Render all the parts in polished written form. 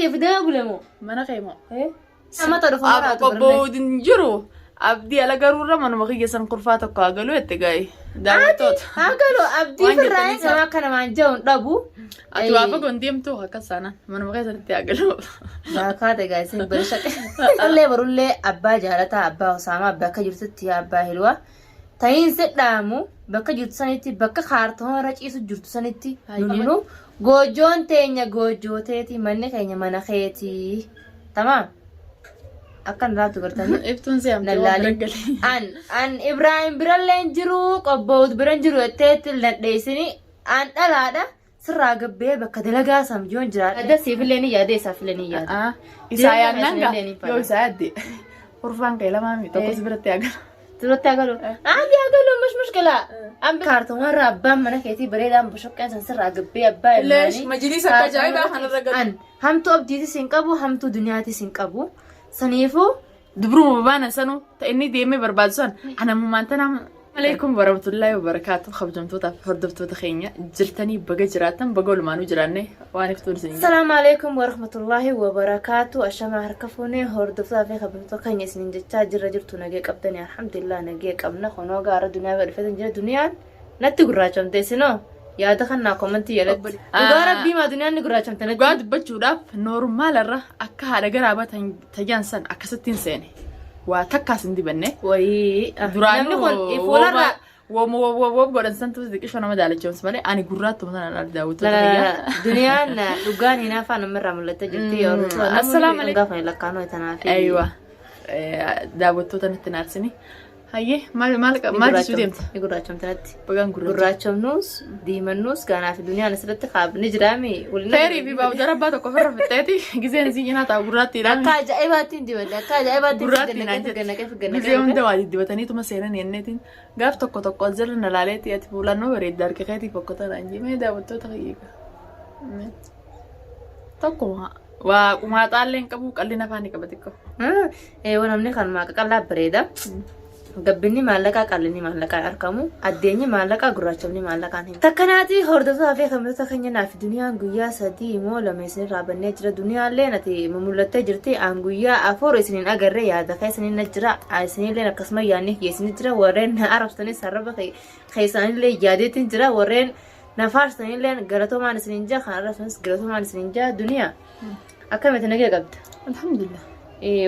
kiyya fidee bule moo? Mana kee moo? Namata dhufa maraatu barnee. Qobboodin jiru. Abdii ala garuurra manuma kiyya san kurfaa tokko haa galu jette gaa'e. Daawwattoota. Haa galu abdii Waan firraa jettanii nama akka namaan jedhu hin dhabu. Ati waa fagoon deemtu akkas taanaan manuma keessanitti haa galu. Baakaa ta'e gaa'e barishaqe. Illee barullee abbaa jaalataa abbaa Osaamaa bakka jirtutti yaa abbaa hilwaa. Ta'iin si dhaamu bakka jirtu sanitti bakka kaartoon irra ciisu jirtu sanitti nunu goojoon teenya goojoo teeti manni keenya mana keeti. Tamaam. Akkan laatu gartanii. Iftuun si hamtee waan bira Lallaalin. galee. An an Ibrahim birallee hin jiru qobboot bira hin jiru jetteetti nadheessini an dhalaadha sirraa gabbee bakka dalagaa samjoon jiraadha. Adda siifillee ni yaada isaafillee ni yaada. Isaa Jireenya yaadnaan gaa keessanillee ni yoo fala. isaa yaadde kurfaan kee lamaa mi tokko si biratti haa galu. Duratti agalu. Adi agalu mush mushkila. Ambi kaartomarra abbaan mana keetii bareedaan boshoqqeen san sirraa gabbee abbaa Leesh majliisa akka ajaa'ibaa kanarra galu. An hamtuu abdiitis hin qabu hamtuu duniyaatis hin qabu. Saniifuu Dubruma babaana sanuu ta inni deemee barbaadu san anamumaan tanaa. Alaikum warahmatullahi wabarakatuh kabajamtootaaf hordoftoota keenya jirtanii baga jiraattan baga olumaanuu jiraanne waan iftuun isin Salaamu alaikum warahmatullahi wabarakaatu. Ashamaa harka fuunee hordoftoota fi kabajamtoota keenya isinin jechaa jirra jirtu nagee qabdanii alhamdulillah nagee qabna kunoo gaara duniyaa bira dhufeetan jira duniyaan natti gurraachamte isinoo yaada kan naa komantii jalatti. Dhugaa rabbii maa duniyaan ni gurraachamte natti. Dhugaa dubbachuudhaaf noormaalarra akka haadha garaa tajan san akkasittiin seene waa takkaas hin dibanne. Wayii. Duraanuu Namni kun fuularraa wooma wooma godhan santu xiqqishoo nama jaalachiisa malee ani gurraattuma sana dha daawwattoota kiyya. Duniyaan dhugaan hinaafaa namarraa mul'attee jirti. Assalaamu alaikum. Gaafa lakkaanoo tanaaf. Aywa. Daawwattoota natti naarsini. Hayyee maal maal maal jechuu deemta? Ni gurraachamte natti. Bagaan gurraacha. Gurraachamnuus diimannuus gaanaa fi duniyaan asirratti kaabni jiraami. Feerii fi baawudara abbaa tokko ofirra fixxeeti gizeen isii cinaa taa'u gurraattiidhaan. Akka ajaa'ibaatti hin dibanne akka ajaa'ibaatti Gurraattii naan gannaqee gannaqee jette. gannaqee. Gizee hunda waa diddibataniituma seenan jenneetiin gaaf tokko tokko as jala na laaleetii ati fuulannoo bareedda harka keetii fokkota naan jee mee daawwattoota kiyya. Tokkuma waa qumaaxaallee hin qabu qal'ina afaan ni qaba xiqqoo. Eewwa namni kan maaqa qal'aa bareeda. Gabbinni maallaqaa qal'inni maallaqaan argamu. Addeenyi maallaqaa gurraachofni maallaqaan hin. Takkanaati hordoftoota fi kabajamtoota keenya naaf duniyaan guyyaa 3 moo 2 isinirraa bannee jira. Duniyaallee ati mumul'attee jirti. Aan guyyaa 4 isinin agarree yaada keessaniin na jira. Isinillee akkasuma yaadni kiyya isin jira. Warreen na arabsanis arraba keessanillee yaadeetiin jira. Warreen na faarsanillee galatoomaan isinin jira. Kan arrabsanis galatoomaan isinin jira. Duniyaa akkamitti nagee qabda? Alhamdulillah.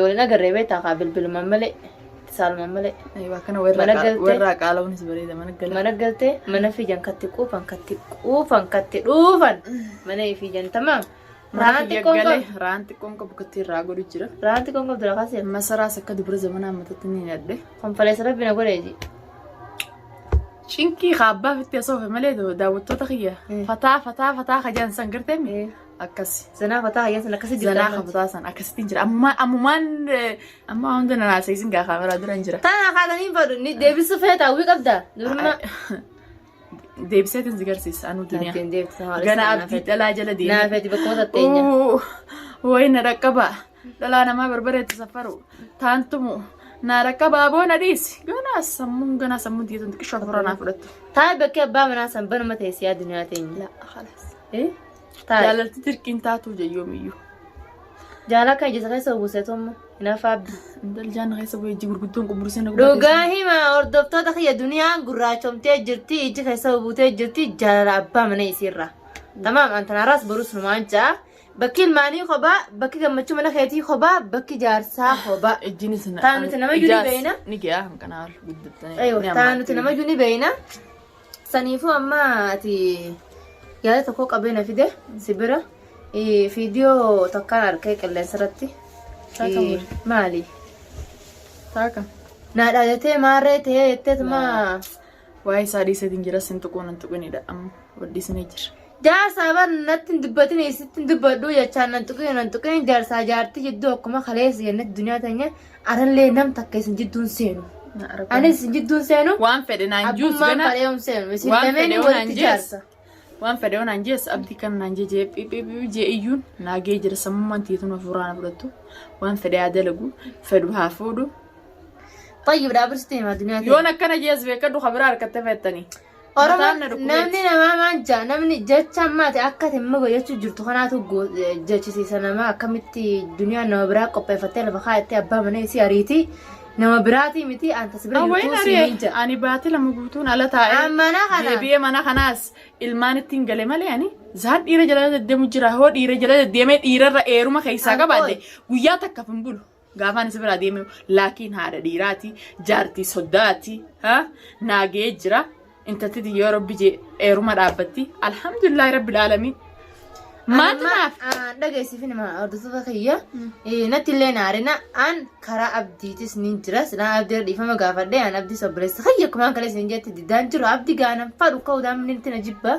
Waliin agarree beektaa kaa bilbilumaan malee saalumaan malee. Aywa akkana Mana galtee. warraa qaala'uunis bareeda mana gala. Mana galtee mana fiijan katti quufan katti quufan katti dhuufan mana fiijan tamaam. Raan xiqqoon qabu. Raan xiqqoon qabu katti irraa godhu jira. Raan xiqqoon qabdu lafaa seera. Masaraas akka dubara zamanaa matatti ni hidhadhe. Konfaleessa rabbi na godhe ji. Cinqii kaabbaa fitti asoofe malee daawwattoota kiyya. Fataa fataa fataa kajaan san garteemi. Akkasi. Zanaa fataa hayyaa san akkasi jirta. Zanaa kafataa san akkasittiin jira. Amma ammumaan amma hunda na naaseisin gaa kaameraa dura hin jira. Tana kaatanii fadhu ni deebisuu feeta hawwii qabda. Duruma. Deebiseetiin si garsiisa anuu duniyaa. Ittiin deebisa. Gana abdii dhalaa jala deemee. Naa feeti bakkuma tatteenya. Wayi na dhaqqaba. Dhalaa namaa barbareetti safaru. Taantumu. Na dhaqqaba aboo na dhiisi. Ganaa sammuun ganaa sammuun tiyyatuun xiqqishoo afuraa naa fudhattu. Taa'e bakkee abbaa manaa san banuma teessi yaa duniyaa teenya. La khalaas. Eh? Taa'e. Jaalalti dirqiin taatuu jeyyoomiyyuu. Jaala akka ija keessa buuse tomma. Hinaafa abdi. Intal jaan keessa bu'ee ijji gurguddoon qumbursee na Dhugaa hima hordoftoota kiyya duniyaan gurraachomtee jirti iji keessa buutee jirti jaalala abbaa mana isiirra. Tamaam antanaaraas borus numaan ja'a. Bakki ilmaanii kophaa bakki gammachuu mana keetii kophaa bakki jaarsaa kophaa. Ijjinis na. Taa nuti namayyuu ni beeyna. Ni ga'a hanqanaa ol guddattanii. Aywa taa nuti namayyuu ni beeyna. Saniifuu amma ati yaada tokko qabee na fide si bira viidiyoo takkaan arkee qilleensa irratti. Taaka muri. Maali? Taaka. Naa dhaadatee maarree ta'ee jetteetuma Waa'ee isaa dhiiseetiin jira sin tuquun hin tuqinidha amma wadhiisnee jira. Jaarsaa bar natti hin dubbatin sitti hin dubbadhu jechaan nan tuqin nan tuqin jaarsaa jaartii jidduu akkuma kaleessa jennetti duniyaa teenya arallee nam takka isin jidduun seenu. Anis isin jidduun seenu. Waan fedhe naan juus Abbummaan gana. fadhee hin seenu. Isin Waan lameen fedhe walitti naan jees. jaarsa. Waan fedhe naan jees abdii kan naan jee phiphiphii jee iyyuun naagee jira sammummaan tiituma hafuuraa na fudhattu. Waan fedhe haa dalagu fedhu haa fuudhu. Xayyib dhaabbisti himaa duniyaa teenya. Yoon akkana jees beekadhu kabiraa harkatte feettanii. Oromoon Mataan na dhukkubeeti. namni namaa maan jaa namni jecha ammaati akka ati immoo jechuu jirtu kanaatu jechisiisa namaa akkamitti duniyaan nama biraa qopheeffattee lafa kaayattee abbaa mana isii ariitii nama biraatii miti anta si bira Awwayin jirtuu ari'e siin jaa. ani baatii 2 guutuun ala taa'ee Mana kana. deebi'ee mana kanaas ilmaan ittiin gale malee ani zaan dhiira jala deddeemu jira hoo dhiira jala deddeemee dhiirarra eeruma keessaa Abbooy. qabaadhe guyyaa takkaaf hin bulu. Gaafaan isa biraa deeme laakiin haadha dhiiraati jaartii soddaati ha naagee jira intalti yoo rabbi jee eeruma dhaabbatti alhamdulillahi rabbil aalamiin. Maaltu naaf? Dhageessifin ma hordoftoota kiyya natti illee naarina an karaa abdiitis nin jira silaa abdii irra dhiifama gaafadhe an abdii obboleessa kiyya akkumaan kaleessa nin jetti diddaan jiru abdi gaanan fadhu ka'uudhaan ninti na jibba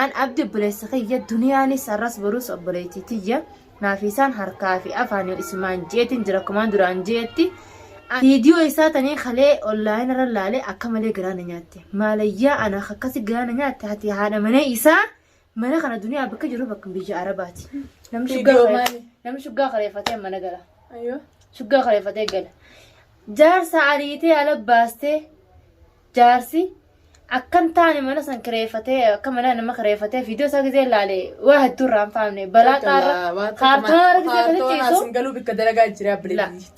an abdi obboleessa kiyya duniyaanis har'as borus obboleettii tiyya Naaf isaan harkaa fi afaan yoo isumaan jeetin jira akkumaan duraan jeetti. Viidiyoo isaa tanii kalee online irra laale akka malee garaa na nyaatte. Maalayyaa ana akkasi garaa na nyaatte hati haadha mana isaa mana kana duniyaa bakka jiru bakka biyya Arabaati. Namni shuggaa Viidiyoo maali? Namni shuggaa kareeffatee mana gala. Ayyoo. Shuggaa kareeffatee gala. Jaarsa ariitee ala baastee jaarsi Akka hin taane mana san kireeffatee akka mana nama kireeffatee viidiyoo isaa gisee ilaale waa hedduu irraa hin faamne balaa xaarra kaartoona irra gisee akkasitti Kaartoona ciisu sin galuu bikka dalagaa jira abbileetii.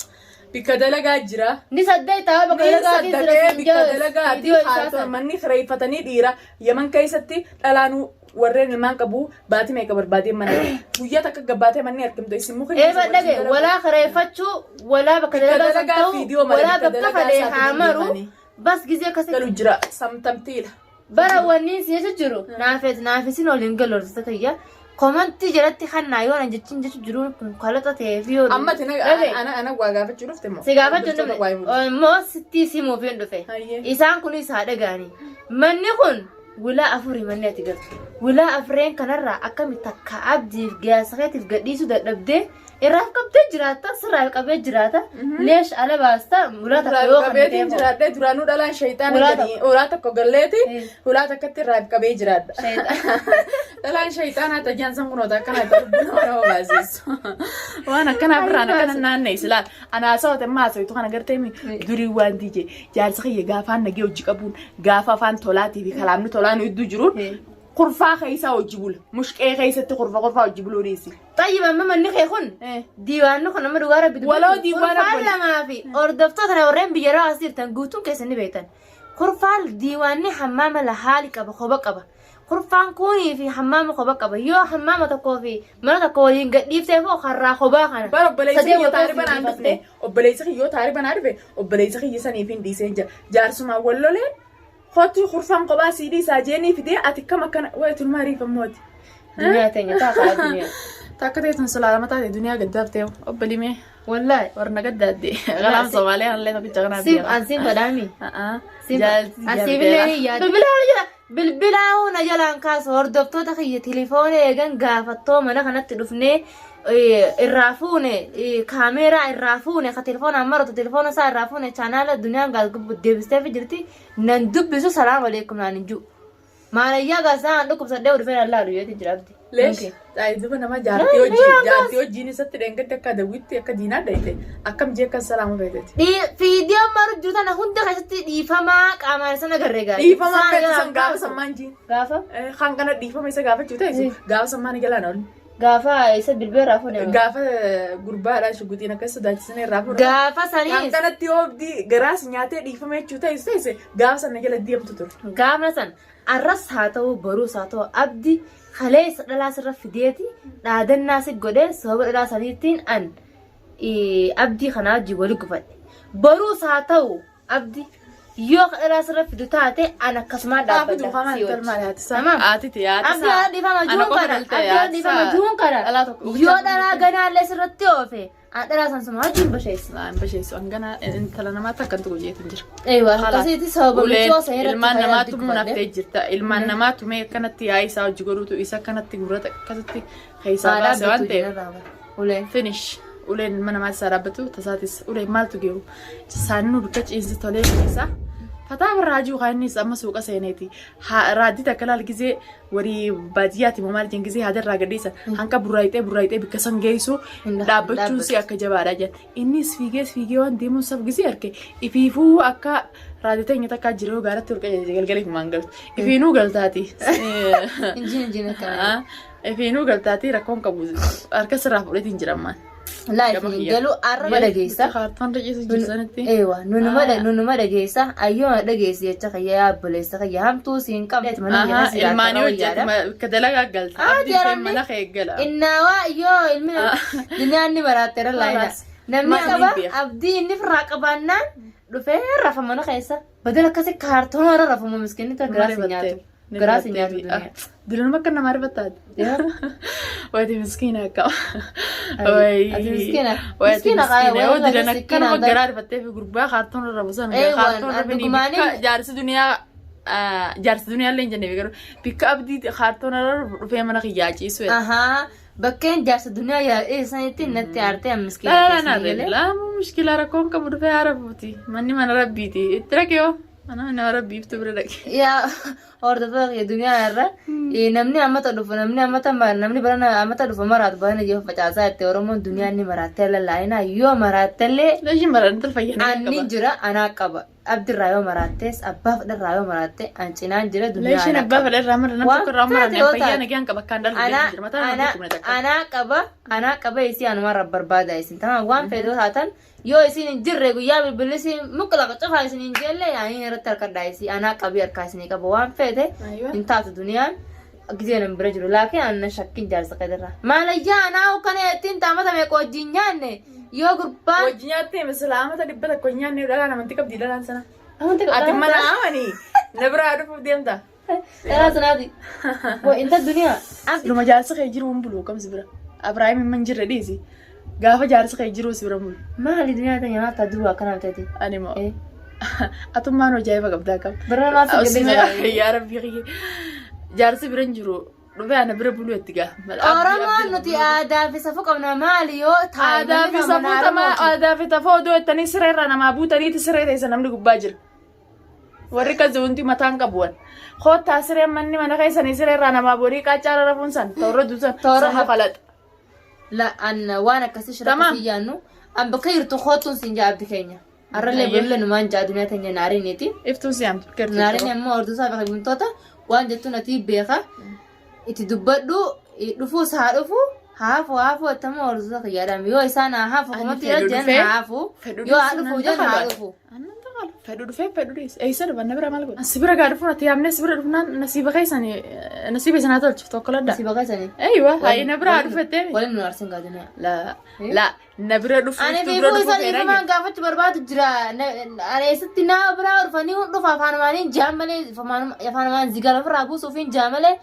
Bikka dalagaa jira. ni saddee ta'a bakka Ni dalagaa fi saddaqee sira bikka dalagaati viidiyoo isaa kaartoona san. manni kireeffatanii dhiira Yaman keessatti dhalaanuu warreen ilmaan qabu baatii meeqa barbaadee mana guyyaa takka gabbaatee manni argamtu isin muka Eeba dhage walaa kireeffachuu walaa bakka Bikka dalagaa san dalagaa ta'u viidiyoo mara walaa bikka bakka dalagaa fadhee isaatiin haa maru deemanii. Bas gizee akkasitti. Galu jira samtamtiidha. Bara wanni si jechu jiru naafes naafisiin waliin galu hordoftoota kiyya. Komantii jalatti kannaa yoo nan jechiin jechu jiru kun kalaxa ta'ee fi yoo Amma ati Dhaga'i. ana ana waa gaafachuu dhufte moo? Si gaafachuu hin Hordoftoota waa dhufne himuuf. immoo sittii simuuf hin dhufe. Hayyee. Isaan kunis haa dhaga'anii. Manni kun wilaa afurii manni ati galtu. Wilaa afreen kanarraa akkami takka abdiif gaasa keetiif gadhiisuu dadhabdee Irraaf qabdee jiraata, sirraaf qabee jiraata. Leesh ala baasta, mulaa takka yoo kan Qabeetiin ta'e jiraadhee duraanuu dhalaan shayxaana Hulaa jedhanii hulaa tokko galleeti Eh. hulaa takkatti irraaf qabee jiraadha. Shayxaana. Dhalaan shayxaanaa tajaan san kunoota akkanaa ta'u nama nama baasisu. Waan akkanaa birraan akkana naanneessi laal. Anaa sa'oota ammaa haasawaitu kana gartee mi durii waan dijee jaarsa kiyya gaafaan nagee hojii qabuun gaafa afaan tolaatii fi kalaamni tolaan hedduu jiruun Eh. kurfaa keessaa hojii bula. Mushqee keessatti kurfa kurfaa hojii buluu dhiisi. Xayyib amma manni kee kun Eh. diiwaanni kun amma dhugaa rabbi Waloo diiwaana Kurfaan kun. lamaa fi hordoftoota na warreen biyya irraa as jirtan guutuun keessan ni beektan. Kurfaan diiwaanni hammaama lahaali qaba koba qaba. Kurfaan kuunii fi hammaama koba qaba. Yoo hammaama tokkoo fi mana tokko waliin gadhiiftee foo karraa kobaa kana. Bara obboleessi Sadee kiyya watoo taariba naan dhiifatte. dhufne obboleessi kiyya yoo taariba naa dhufe obboleessi kiyya saniif hin dhiiseen jira. Jaarsumaan wal loleen kottu kurfaan kophaa sii dhiisaa jeenii fidee ati kam akkana wayi tunumaa ariifamooti. Duniyaa teenya taa karaa duniyaa. Takka ta'e tun silaa lama taate duniyaa gaddaaf ta'e obbolimee Wallaahi. warra gaddaadde. Kalaam Somaaliyaa illee tokkicha kanaaf Siif an siin fadhaami. Asiifillee ni yaada. Bilbilaa hoo jala bilbilaa hoo na jalaan kaasu hordoftoota kiyya tilifoona eegan gaafattoo mana kanatti dhufnee irraa fuune kaameeraa irraa fuune ka tilifoonaan maratu tilifoona isaa irraa fuune chaanaala duniyaan gaas deebistee fi jirti nan dubbisu salaam aleekum naan hin jiru. Maalayyaa gaasaa an dhukkubsadhee dhufee nan laalu jeeti jira abdi. Leesh duba nama jaartii hojii jaartii hojiin isatti dheengadde akka dawwitti akka diinaa dayite akkam jee akkas salaama feeteti. Fiidiyoon maru jiru tana hunda keessatti dhiifamaa qaamaan sana garree gaarii. Dhiifama feetu san gaafa sammaan jiin. Gaafa Kan kana dhiifama isa gaafachuu ta'e gaafa sammaan jalaan oolu. Gaafa isa bilbila irraa fuune. Gaafa gurbaadhaa shuguxiin akkas sodaachisan irraa fuudhan. Gaafa Kan saniis kanatti oobdii garaas nyaatee dhiifama jechuu ta'e ta'e gaafa sana jala deemtu ture. Gaafa san arras haa ta'u boruus haa ta'u abdi kaleessa dhalaa sirra fideeti dhaadannaa si godhee sababa dhalaa saniitiin an abdii kanaa wajjin wali gufadhe. Boruus haa ta'u Abdi yoo ka dhalaa sirra fidu taate an akkasumaan Haa fidu dhaabbadha kamaa sii intal wajji. maali haati isaa. Tamam. Haati tee haati Abdi isaa. haadha dhiifama Ana juun qofa kana. dhalte Abdi haadha haati dhiifama isaa. juun kana. Dhalaa tokko Yoo dhalaa ganaallee sirratti oofe an dhalaa san suma wajjin basheessa. Waan basheessu hangana intala namaatti akkan tuqu jeetin jira. Eewa Kalaas. akkasitti sababa Uleen michoo isa irratti ilmaan fayyadamti namaa tumuu gubadhe. naftee jirta. Ilmaan namaa tumee akkanatti yaa'ii isaa hojii godhuutu isa akkanatti gurrata akkasitti keessaa Haa baase waan dhaabbatu ta'eef. jira baaba. Uleen. Finish. Uleen ilma namaatti isaa dhaabbatu tasaatis uleen maaltu geeru. Saannuu bikka ciinsi tolee keessa Fataa birraa jiru kan innis amma suuqa seeneeti. Raaddii takka laal gizee warii baadiyyaati moo maal jenn gizee haadarraa gadhiisan hanqa burraayixee burraayixee bikka san geessu Hin dhaabbachuun si dhaabbatu. akka jabaadha jedhan. Innis fiigees fiigee waan deemuun saf gizee arge ifiifuu akka raaddii teenya takkaa jiru yoo gaaratti ol qajeelte galgala ifumaan galtu. Ifiinuu galtaati. Injiin injiin akkana. Ifiinuu galtaati rakkoon qabu harka sirraa fudhatiin jirammaan. Laafi hin galu arraba dhageessa. Kaartoon riqisu jirsanitti. Eewa nunuma dhageessa ayyoo na dhageessi jecha kiyya yaa obboleessa kiyya hamtuu siin qabne mana kiyya keessa jiraata Ilmaanii wayyaadha. hojjetu ka dalagaa galta. Ah, Abdii isheen jaranni. mana kee gala. Innaawaa yoo ilmi duniyaan ni maraatteera laayina. Khalaas. Namni Maaliin qaba beeka? abdii inni firraa qabaannaan dhufee rafa mana keessa. Badal akkasii kaartoon irra rafamu miskiinni tokko giraas hin nyaatu. Giraas hin nyaatu duniyaa. Dilanuma akka namaa rifattaati. Waati miskiina akka. Ati miskiina. Waati Miskiina qaaya, miskiina. Yoo wayi dilan miskiina akkanuma ta'e. garaa rifattee fi gurbaa kaartoon irra buusan. Eewwan, Kaartoon irra dhugumaanii- bikka jaarsi duniyaa jaarsi duniyaa illee hin jenne garuu bikka abdii kaartoon irra dhufee mana kiyyaa ciisu. Ahaa bakkeen jaarsa duniyaa yaa'ee sanitti natti aartee an miskiina Laa keessanii laa galee. laa mushkila rakkoon qabu dhufee haara buuti. Manni mana rabbiiti. Itti dhaqee hoo? Mana nama rabbiiftu bira dhaqe. Yaa hordoftoota kiyya duniyaa irra namni ammata dhufu namni ammata namni barana ammata dhufu maraatu barana yoo facaasaa itti Oromoon duniyaan ni maraattee lallaa'ina yoo maraattellee Leeshin barana tolfayyana anni jira anaa qaba abdirraa yoo maraattees abbaa fedharraa yoo maraatte an cinaan jira duniyaa Leeshin anaa abbaa qaba. fedha irraa mara namni Waan tokko irraa mara feete yoo fayyaa taate. nagaan qaba akkaan dhalli Anaa jira mataa nama anaa dhukkubna takka. anaa qaba anaa qaba isii anumarra barbaada isin tamam waan feete yoo taatan yoo isin hin jirre guyyaa bilbilli isin muqlaqa cufaa isin hin jelle yaaniin irratti harkadhaa isii anaa qabii harkaa isinii qaba waan feete Aywa. hin taatu duniyaan gizee nan bira jiru laakiin anna shakkin jaarsa qadirra maalayyaa anaa ukkana ittiin taamata meeqa wajjin nyaanne yoo gurbaan Wajji nyaattee misila amata 100 hin nyaanne dhalaan amantii qabdi dhalaan sana. Amantii qabdi. Ati mana amanii na biraa dhufuuf deemta. Dhalaa sanaati. Waa inta duniyaa. Luma jaarsi kee jiru hin bulu kam si bira. Abiraahim hin jirre dhiisi. Gaafa jaarsi kee jiru si bira hin bulu. Maali duniyaa tanya maal ta'a duruu akkana taate. Ani moo. Eh. Atummaan hojii qabdaa kam. Bara maal si gadhiisa. Yaa rabbii kiyya. Jaarsi bira hin jiru. Dhufee ana bira buluu itti gaa. Oromoon nuti aadaa fi safuu qabna maali yoo taa'e Aadaa fi safuu tamaa aadaa fi tafoo odoo jettanii siree irraa namaa buutaniiti siree teessa namni gubbaa jira. Warri akkasii hundi mataan qabuwan. Koottaa sireen manni mana keessanii siree irraa namaa borii qaaccaara rafuun san toora duusan Toora sana falaxa. La an waan akkasii shira Tamaam. akkasii yaannu an bakka jirtu kootuun siin jaa abdi keenya. Arrallee Ayyee. bolle numaan jaa duniyaa teenya naariiniiti. Iftuun si hamtu. Naariin ammoo hordofaa fi kabajamtoota waan jettu nati beeka. Itti dubbadhu dhufuus haa dhufu haafu haafu attamoo hordoftoota kiyyaadhaan yoo isaan haa hafu Ani komatti fedhu yoo jedhan dhufee, haa hafu fedhu yoo haa dhufuu dhufu nan jedhan haa takala. dhufu. Annan takalu. Fedhu dhufee fedhu dhiise. Eessa dhufan na bira maal godha? Si bira gaa dhufuun ati yaamnee si bira dhufnaan nasiiba keessanii nasiiba isinaa tolchu tokko ladda. Si baqasanii. Eeywa hayi na bira haa dhufettee. Waliin nu arsin gaa duniyaa. La la na bira dhufuuf Ani tu bira fiifuu dhufuu isa feeraa dhiifamaan gaafachuu barbaadu jira. Ani eessatti naa biraa dhufanii hun dhufa afaanumaaniin jaa malee afaanumaan zigala ofirraa buusuuf hin jaa malee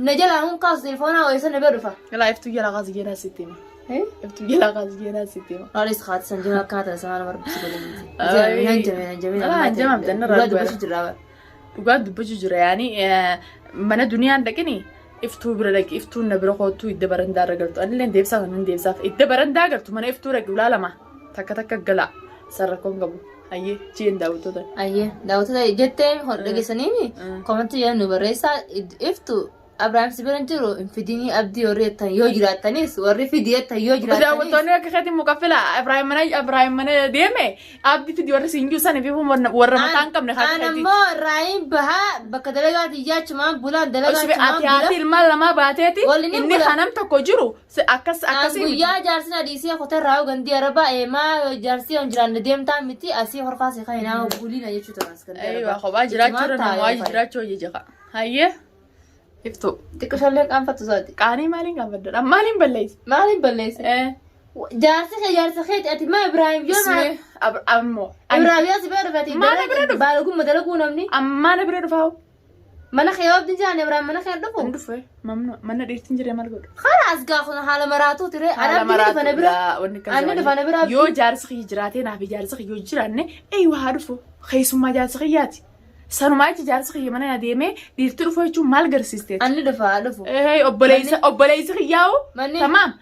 na jalaa hun kaasu telefoonaa ho'isa na bira dhufa. Laa iftuu jalaa kaasi jeenaa sitti hima. Iftuu jalaa kaasi jeenaa sitti hima. Laalis haati san jima akka haata sana barbaadu godhaniiti. Ay. Nan jame nan jame. Alaa, hanjama abdanna Dhugaa irraa dubbachuu jira bara. Dhugaa dubbachuu jira yaani mana duniyaan dhaqini iftuu bira dhaqi iftuun na bira koottuu idda barandaa irra galtu anillee deebisaaf anan deebisaaf idda barandaa galtu mana iftuu dhaqi ulaa lama takka takka gala san rakkoon qabu hayyee jeen daawwattoota. Ayyee daawwattoota jettee dhageessaniimi komantii jedhan nu barreessaa iftu Abrahaam si bira hin jiru hin fidinii abdii warri jettan yoo jiraattanis warri fidi jettan yoo jiraattanis. Daawwattoonni akka keetiin mukaffila Ibraahim mana Ibraahim mana deeme abdii fidi warri siin jiru sanii fi warra mataa hin qabne An ammoo raayin bahaa bakka dalagaati iyyaachumaan bulaan Ati dalagaachumaan haati bula. ilmaan lamaa baateeti Waliin hin inni bulan. kanam tokko jiru akkas An akkasii miti. guyyaa jaarsi na dhiisee kutee raayuu gandii arabaa eemaa jaarsii on jiraanne deemtaa miti asii horfaa si kan hinaa buliina jechuu turan gandii Aywa arabaa. kophaa jiraachuu irra Ichumaan nama waayee taa'ee jiraachuu hojii jaqa. Hayyee iftu Xiqqoo shallee qaanfattu isaati. qaanii maaliin qaanfadda? Maaliin balleessa? Maaliin balleesse? Jaarsi kee jaarsa keeti ati maa Ibraahim yoo naa Ismee ammoo Ibraahim yoo si bira dhufe ati Maal na bira dhufe? baalagumma dalaguu namni ammaa na bira dhufaa mana kee yoo abdiin jiraanne Ibraahim mana kee hin dhufu. hin dhufe mana dhiirtiin jiree maal godhu? Khalaas gaa kun haala maraatuu ture. Ana abdiin dhufa na bira. Anni dhufa na bira abdiin. Yoo jaarsi kiyya jiraatee naaf jaarsi kiyya yoo jiraanne eeywa haa dhufu keessummaa jaarsi kiyyaati. Sanumaa jecha jaarsi kiyya mana na deemee dhiirti dhufu jechuun maal garsiisteeti? Anni dhufa haa dhufu. Obboleessa obboleessi kiyyaa'u Manni- tamaam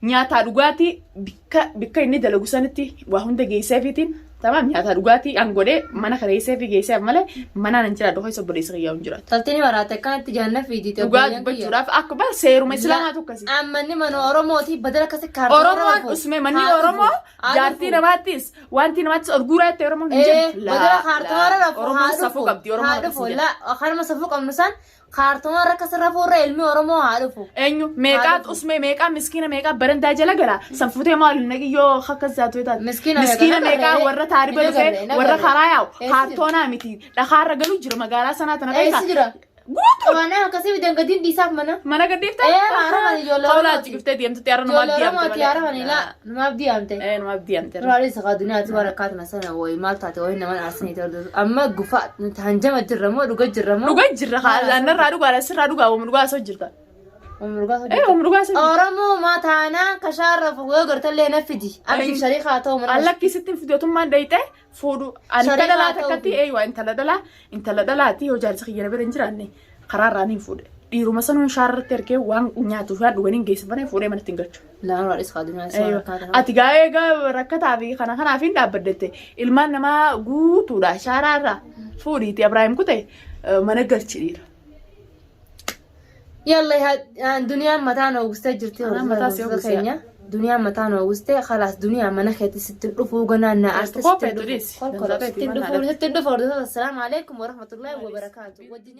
nyaataa dhugaatii bikka bikka inni dalagu sanitti waa hunda geesseefiitiin Tamaam nyaata dhugaatii an godhee mana kireessee fi geesseef malee manaan hin jiraadhu keessa obboleessa kiyyaa hin jiraatu. Taltini maraate akkanatti jaanna fiidite. Dhugaa dubbachuudhaaf akka bara seeruma islaamaa akkasi. Ammanni mana Oromooti badala akkasi kaartaa Oromoon usme manni Oromoo jaartii namaattis wanti namaattis ol guuraa jettee Oromoon hin jirtu. Badala kaartaa rafu. Oromoon safuu qabdi Oromoon Haa dhufu. La kanuma safuu qabnu san kaartuma rakka sirra fuurra ilmi Oromoo haa dhufu. Eenyu meeqaa usmee meeqaa miskiina meeqaa barandaa jala gala san fuutee maal nagiyyoo akkas zaatu taate. Miskiina Miskiina meeqa meeqaa nagarree? warra taariba Hin dhufee agarre, hin warra agarre. karaa yaa'u Eessi kaartoonaa miti dhakaarra galu jira magaalaa sanaa tana Eessi jira? Guutuu Qabaanaa akkasii fidan gadiin dhiisaaf mana. mana gadhiifte. Ee, haaraman ijoollee Qawlaa Oromooti. achi giftee deemtutti har'a numaaf Ijoollee deemte Oromooti haaramanii laa numaaf diyaamte. Ee numaaf deemte. Duraalee sakaa duniyaatti waan akkaatuma sana wayi maal taate wayi nama aarsanii ta'u amma gufa hanjama jirra moo dhuga jirra moo. Dhugaa jirra haa narraa dhugaadha sirraa dhugaa oomu dhugaa osoo jirta. Dhugaa Ee oomu dhugaa osoo jirta. Oromoo mataanaa kashaarra yoo gartallee na fidi. Abshii sharii haa ta'u mana. Allakki sitti fidootummaan dhayite fuudhu. Ani Sharii intala dhalaa haa ta'u. takkatti eeywa intala dhalaa intala dhalaati yoo jaarsi kiyya bira hin jiraanne karaarraa niin fuudhe. Dhiiruma sanuun shaarratti ergee waan nyaatuuf waan dhuganiin geessifame fuudhee manatti hin galchu. Laan waa dhiis kaadunyaa isaa Eeywa. akkaata. Ati gaa egaa rakkataa fi kana kanaaf hin dhaabbadette ilmaan namaa guutuudha shaaraarraa fuudhiiti Abiraahim kute mana galchi dhiira. Yalla duniyaan mataan oogustee jirti Anaan mataa si hordoftoota ooguse. keenya. Duniyaan mataan oogustee khalaas duniyaa mana keetti sitti dhufuu ganaan na aarte Kophee sitti turis. dhufu. Sitti dhufu sitti dhufu hordoftoota. Assalaamu alaikum warahmatullahi wabarakaatu. Wajjin